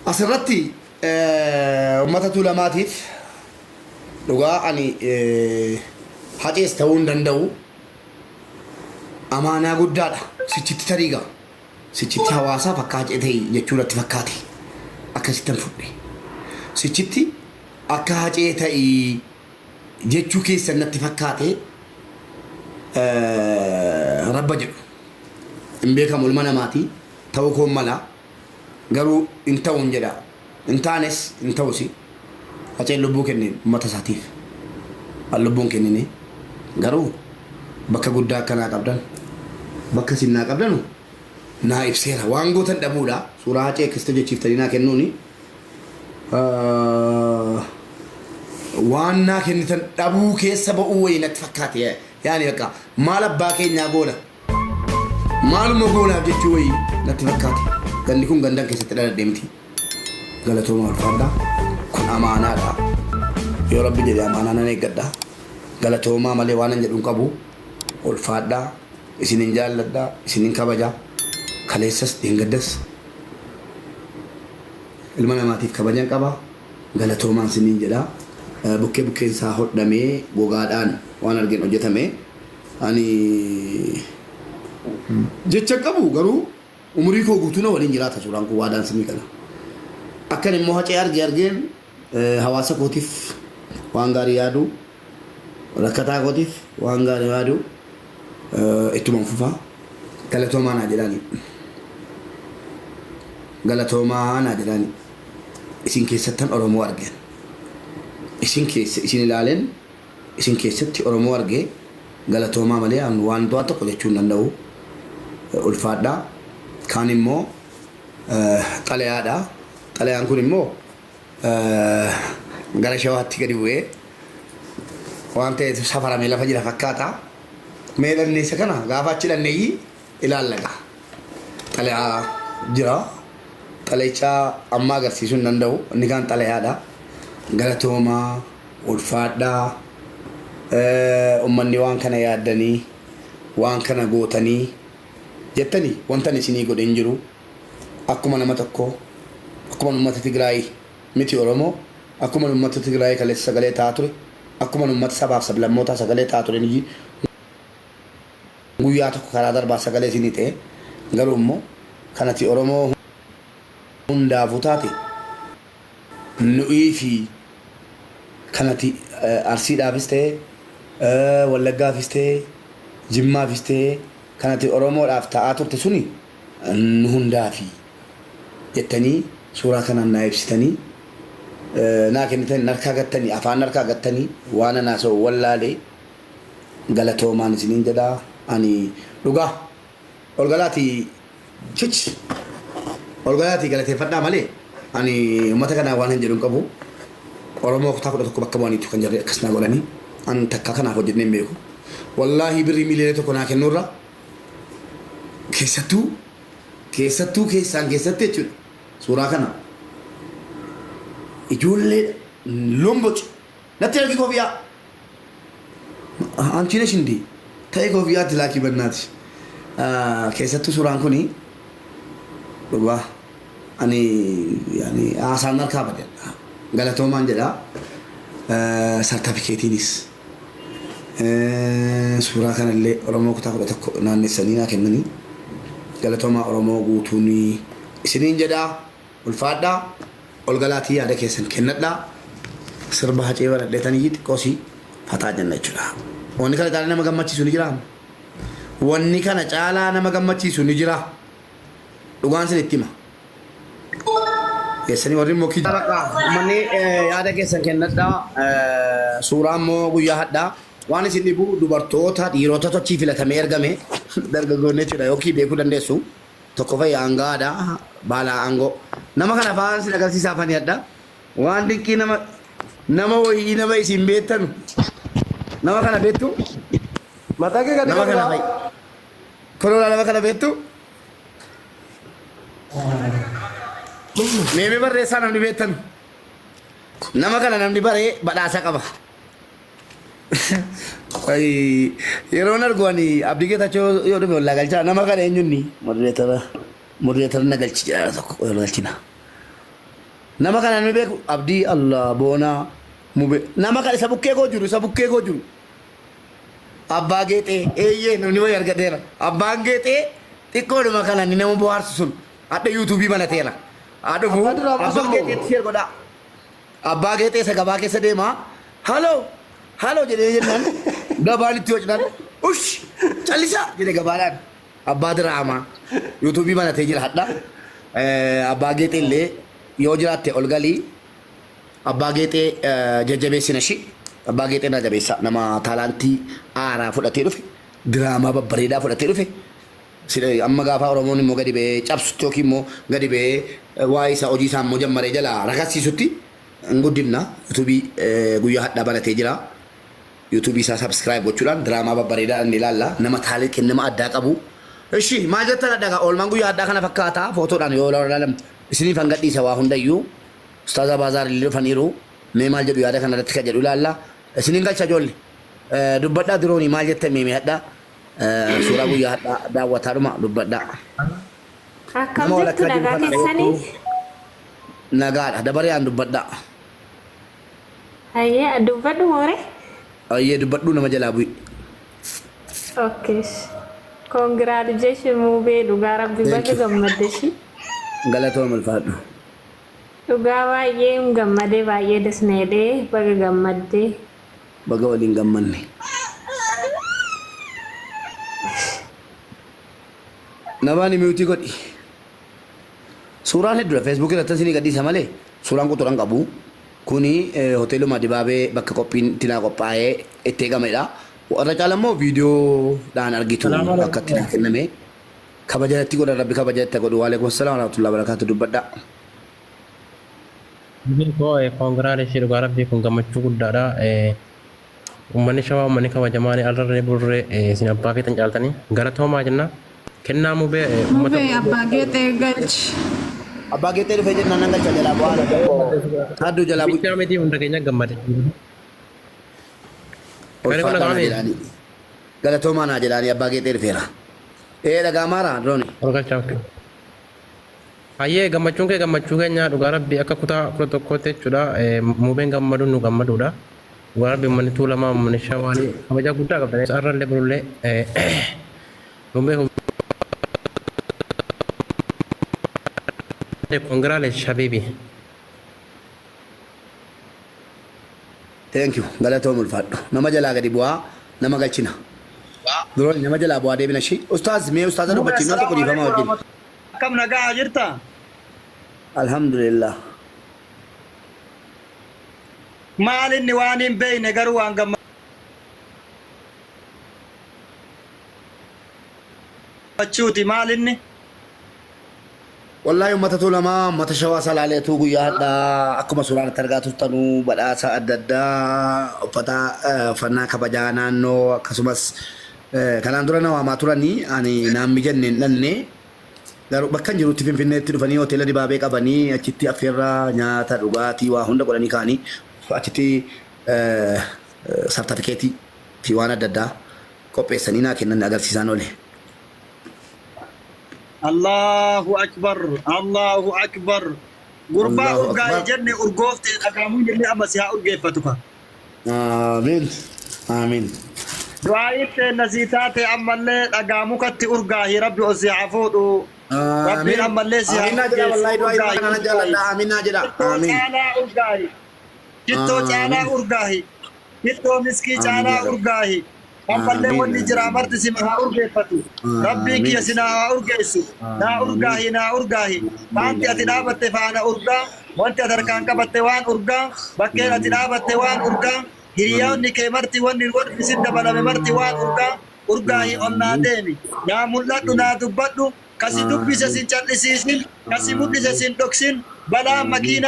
Asirratti uummata Tuulamaatiif dhugaa ani hacees ta'uu hin danda'u. Amaanaa guddaadha. Sichitti tariiga. Sichitti hawaasaaf akka hacee ta'e jechuu natti fakkaate. Akkasittan fudhe. Sichitti akka hacee ta'i jechuu keessan natti fakkaate rabba jedhu. Hin beekamu ilma namaati. Ta'uu koon mala. Garuu hin ta'uun jedha. Hin taanes hin ta'usi. Haceen lubbuu kenne ummata isaatiif. An lubbuu hin kennine. Garuu bakka guddaa akka naa qabdan bakka isin naa qabdanu naa ibseera. Waan gootan dhabuudha. Suuraa Hacee akkasitti hojjechiiftanii naa kennuuni waan naa kennitan dhabuu keessa ba'uu wayii natti fakkaate. Yaani bakka maal abbaa keenyaa goona. Maaluma goonaaf jechuu wayii natti fakkaate. Gandi kun gandan keessatti dhaladhe miti. Galatoomaa ulfaadhaa. Kun amaanaadha. Yoo Rabbi jedhe amaanaa nan eeggadha. Galatoomaa malee waanan jedhu hin qabu. Ulfaadhaa. Isinin jaalladha. Isinin kabaja. Kaleessas dheengaddas ilma namaatiif kabajan qaba. Galatoomaan isiniin jedha. Bukkee bukkeen isaa hodhamee gogaadhaan waan argeen hojjetame. Ani jecha hin qabu garuu umurii koo guutuu na waliin jiraata suuraan kun waadaan sinii gala. Akkan immoo hacee arge argeen hawaasa kootiif waan gaarii yaadu rakkataa kootiif waan gaarii yaadu ittuman fufa. Galatoomaa naa jedhaani. Galatoomaa naa jedhaani. Isin keessattan Oromoo argeen. Isin keessa isin ilaaleen isin keessatti Oromoo arge galatoomaa malee an waan waan tokko jechuu hin danda'u. Ulfaadhaa. Kaan immoo xalayaadha. Xalayaan kun immoo gara Shawaatti gadi bu'ee waan ta'eef safaramee lafa jira fakkaata. Mee dhannee isa kana gaafa achi dhanneeyyi ilaallaga. Xalayaa jira. Xalayicha amma agarsiisuu hin danda'u. Inni kaan xalayaadha. Galatoomaa. Ulfaadhaa. Ummanni waan kana yaaddanii, waan kana gootanii jettani wantan isinii godhe hin jiru. Akkuma nama tokkoo, akkuman ummata Tigraay miti Oromoo, akkuman ummata Tigraay kaleessa sagalee ta'aa ture, akkuman ummata sabaaf sablammootaa sagalee ta'aa ture guyyaa tokko karaa darbaa sagalee isinii ta'e. Garuu immoo kan ati Oromoo hundaafuu taate nu'ii fi kan ati Arsiidhaafis ta'e, Wallaggaafis ta'e, Jimmaafis ta'e kan ati Oromoodhaaf ta'aa turte suni nu hundaafi jettanii suuraa kanaan naa ibsitanii naa kennitanii narkaa gattanii afaan narkaa gattanii waan an haasa'u wallaalee galatoomaan isiniin jedha ani dhugaa ol galaatii Chich! Ol galaatii galateeffadhaa malee ani uummata kanaa waan hin jedhu hin qabu. Oromoo kutaa 11 bakka bu'aniitu kan jarri akkas naa godhanii. An takka kanaaf hojjedhee hin beeku. Wallaahii birrii miiliyoona tokko naa kennuurra keessattuu keessattuu keessaan keessatti jechuudha. Suuraa kana ijoollee lomboci natti ergi kofiyaa. Anchi nesh indii ta'e kofiyaatti laakii bannaati. Keessattuu suuraan kuni dhugaa ani yani haasaan harkaa bade galatoomaan jedha. Sartifikeetiinis suuraa kanallee Oromoo kutaa 11 naannessanii naa kennanii galatoomaa Oromoo guutuun isiniin jedha. Ulfaadhaa, ol galaatii yaada keessan kennadhaa. Sirba Hacee baradheetanii xiqqoosii fataa jenna jechuudha. Wanni kana caalaa nama gammachiisu ni jiraa? Wanni kana caalaa nama gammachiisu ni jiraa? Dhugaan sin itti hima. Keessanii warri immoo kijibaa. Bakka uummanni yaada keessan kennadhaa. Suuraa immoo guyyaa hadhaa. Waan isin dhibu dubartoota dhiirotatu achii filatamee ergame dargaggoonni jechuudha yookiin beekuu dandeessu. Tokko fa'i aangaadha baala aangoo. Nama kana afaan sin agarsiisaa afani adda. Waan dinqii nama nama wayii nama isin beektanu. Nama kana beektu? Mataa kee gadi Nama qabi kana kaa. fa'i. Kolola nama kana beektu? Meemee barreessaa namni beektanu. Nama kana namni baree badhaasa qaba. Ay, Yeroon argu ani Abdii Geetachoo yoo dhufe wallaa galchaa nama kana eenyunni moderator moderator na galchi jedha tokko wal galchina. Nama kana namni beeku Abdii Allah Boonaa Mube nama kana isa bukkee koo jiru isa bukkee koo jiru. Abbaa Geexee eeyyee namni wayii argateera. Abbaan Geexee xiqqoodhuma kana inni nama bohaarsu sun hadha yuutuubii banateera. Haa dhufu Abbaa diraamaa abbaa sun moo? Geexeetti share godhaa. Abbaa Geexee isa gabaa keessa deema. Haloo haloo jedhee jennaan gabaan itti wacnaan ush callisaa jedhe gabaadhaan. Abbaa diraamaa yuutuubii banatee jira hadha. Abbaa Geexee illee yoo jiraatte ol galii Abbaa Geexee jajjabeessina ishii. Abbaa Geexee naa jabeessaa nama taalaantii aaraa fudhatee dhufe diraamaa babbareedaa fudhatee dhufe. Amma gaafa Oromoon immoo gadi ba'ee cabsutti yookiin immoo gadi ba'ee waa'ee isaa hojii isaa immoo jammaree jalaa rakassiisutti hin guddifna. Yuutuubii guyyaa hadhaa banatee jira. Yuutuubii isaa subscribe gochuudhaan diraamaa babbareedaa inni ilaalla. Nama taalee kennama addaa qabu. Ishi maal jettan adda oolmaan guyyaa hadhaa kana fakkaata footoodhaan yoo ilaalamu isiniif hanga dhiisa waa hundayyuu. Ustaaz Abaazaar illee dhufaniiru. Mee maal jedhu yaada kana irratti kan jedhu ilaalla. Isiniin galcha ijoollee. Dubbadhaa diroonii maal jettan meemee hadhaa. Suuraa guyyaa hadhaa daawwataadhuma dubbadhaa. Akkam Nama jirtu walakkaa jiru nagaa kana keessanii? reefu nagaadha. Dabaree aan dubbadhaa. Hayyee dubbadhu moore? Ayyee dubbadhuu nama jalaa bu'i. Okay. Congratulations Mubee dhugaa rabbi Thank baga you. gammadde ishii. Galatoom ulfaadhu. Dhugaa baay'ee gammadee baay'ee dasneedhee baga gammaddee. Baga waliin gammanne. Nabaani mute godhi. Suuraan hedduudha. Feesbuuk irratti isinii gadhiisa malee suuraan quxuran qabu. Kuni hoteeluma Dibaabee bakka qophiin itti naa qophaa'ee itti eegamedha. Irra caala immoo viidiyoodhaan argitu akka itti naa kenname. Kabaja itti godhan rabbi kabaja itti godhu. Waalaikum salaam warahmatullahi wabarakatuh dubbadhaa. Koo congratulations dhugaa rabbii kun gammachuu guddaadha. Uummanni Shawaa uummanni kabajamaan arrarree burree isin abbaa feetan caaltanii galatoomaa jenna. Kennaa Mubee uummata Mubee abbaa Geexee galchi. Abbaa Geexee dhufee jennaan nan galcha jalaa bu'aa tokko. Hadduu jalaa bu'i. Bichaa miti hunda keenya gammade. Gari kun Ulfaadhaa naa dhaga'amee? jedhaanii. Galatoomaa naa jedhaanii abbaa Geexee dhufeera. Ee dhaga'amaara drooni. Ol galchaa. Hayyee gammachuun kee gammachuu keenya dhugaa rabbii akka kutaa 11tti jechuudha. Mubeen gammaduun nu gammaduudha. Dhugaa rabbii uummanni Tuulamaa uummanni Shawaanii kabajaa guddaa qabdan. Har'allee borullee mubee congratulations habibi. Thank you. Galatoom ulfaadhu. Nama jalaa gadi bu'aa nama galchina. Drooni nama jalaa bu'aa deebina ishii. Ustaaz mee ustaaza Mube dubbachiifnaa tokko assalamu dhiifama alaikum wajjin. warahmatullahi. Akkam nagaa jirta? Alhamdulillah. Maal inni waan hin beekne garuu waan gammachuuti maal inni? Wallaahi uummata Tuulamaa uummata Shawaa Salaaleetu guyyaa hadhaa akkuma suuraan itti argaa turtanuu badhaasa adda addaa uffata uffannaa kabajaa naannoo akkasumas kanaan dura na waamaa turanii ani naan mijanne hin dhanne garuu bakka hin jirutti Finfinneetti dhufanii hoteela Dibaabee qabanii achitti affeerraa nyaata dhugaatii waa hunda godhanii ka'anii achitti sartifikeetii fi waan adda addaa qopheessanii naa kennan agarsiisaan oole. Allahu akbar Allahu akbar gurbaa Allahu urgaa'i akbar. jenne urgoofte dhagaamuun illee amma si haa urgeeffatu ka. Amiin. Amiin. Du'aa'iin teenna sii taate ammallee dhagaa mukatti urgaahi rabbi ol si haa fuudhu. Rabbiin Amiin. ammallee si haa Amiin naa jedha urgeessu wallahi du'aa urgaahi kana nan urgaahi. jaalladha. Amiin naa jedha. Shittoo Amiin. caalaa urgaahi. Shittoo caalaa Amiin. urgaahi. Shittoo miskii Amiin caalaa yaa Rabbi. urgaahi. Ammallee Amiin. wanni jiraa Amiin. marti sima haa urgeeffatu. Rabbiin kiyya Amiin. si naa haa urgeessu. Naa Amiin. urgaahi naa urgaahi. Amiin. Faanti ati Amiin. dhaabatte faana urgaa. Wanti ati harkaan qabatte waan urgaa. Bakkeen ati Amiin. dhaabatte waan urgaa. Amiin. Hiriyoonni kee marti wanni wanni sin dabalame marti waan urgaa. Urgaahi ol naa Amiin. deemi. Naa mul'adhu naa dubbadhu. Kasi dubbise Amiin. sin callisiisin. Kasi mul'ise Amiin. sin dhoksin. Balaa Amiin. makiinaa